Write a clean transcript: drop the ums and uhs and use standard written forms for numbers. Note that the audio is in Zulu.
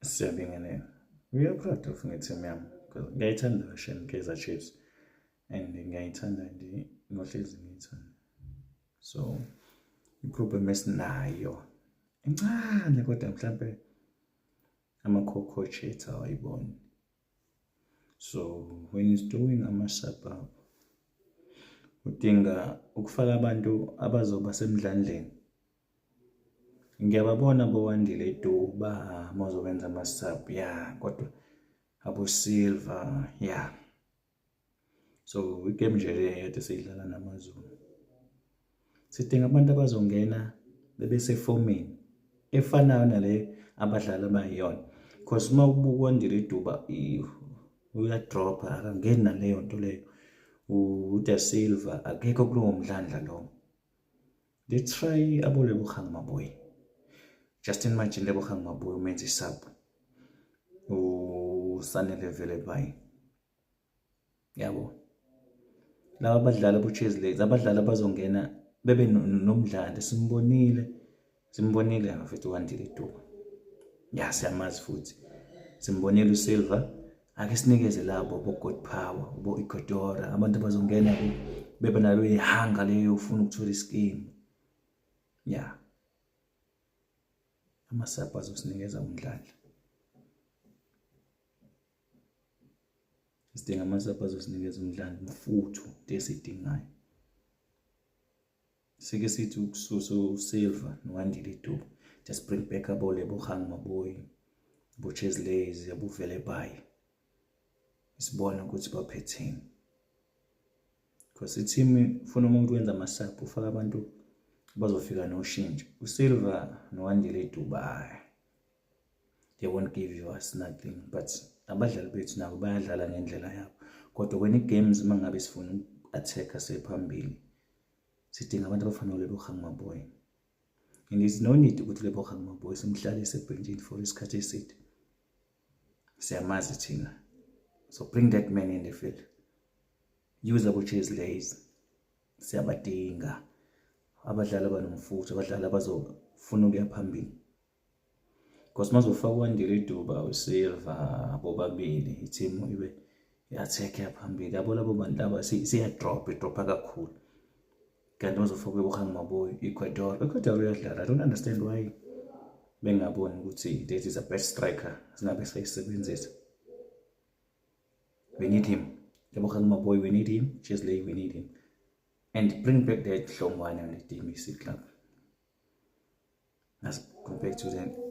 Siyabingelela. We are proud of nge-team yami because ngiyayithanda shem Kaizer Chiefs and ngiyayithanda nje ngohlezi ngiyithanda. So i-problem esinayo encane kodwa mhlampe ama-coach ethu awayiboni. So when he's doing ama-sub up udinga ukufaka abantu abazoba semdlandleni. Ngiyababona boWandile Duba uma uzowenza ama-sub ya kodwa abo-Silva ya. So igame nje le kade siyidlala namaZulu. Sidinga abantu abazongena bebesefomini efanayo nale abadlali abayiyona. Because uma ubuka uWandile Duba uyadropha akangeni naleyo nto leyo. UDa Silva akekho kulowo mdlandla lowo. They try abo Lebogang Maboe. Just imagine Lebogang Maboe umenza isub. USanele Velebayi. Yabo. Laba abadlali abo-Chase Legs, abadlali abazongena bebe nomdlandla simbonile. Simbonile mfethu uWandile Duba. Ya siyamazi futhi. Simbonile uSilva. Ake sinikeze labo bo God Power, bo Ecuador, abantu abazongena bebe nalo ihanga leyo ufuna ukuthola iskimu. Ya. Amasapho azosinikeza umdlandla. Sidinga amasapho azosinikeza umdlandla, umfutho into esiyidingayo. Sike sithi ukususa uSilva noWandile Duba. Just bring back abo Lebogang Maboe, abo Chase Lays, abo Velebayi. Sibone ukuthi baphetheni. Because i-team ufuna umuntu wenza ama-sub ufaka abantu abazofika noshintsho. uSilva noWandile Duba they won't give you us nothing, but abadlali bethu nabo bayadlala ngendlela yabo. Kodwa when i-games uma ngabe sifuna uku-attack-a sephambili sidinga abantu abafana noLebogang Maboe. And there's no need ukuthi uLebogang Maboe simhlalise ebhentshini for isikhathi eside. Siyamazi thina. So bring that man in the field. Use abo Chase Lays. Siyabadinga abadlali abanomfutho, abadlali abazofuna ukuya phambili. Because mazofaka uWandile Duba, uSilva bobabili i-team ibe i-attack yaphambili. Yabo labo bantu laba siya-drop, idropha kakhulu. Kanti bazofaka uLebogang Maboe, Ecuador. Ecuador uyadlala. I don't understand why bengaboni ukuthi that is a best striker singabe sayisebenzisa. We need him. Lebogang Maboe, we need him. Chesley, we need him. And bring back that Hlongwane on the DMC club. Let's go back to the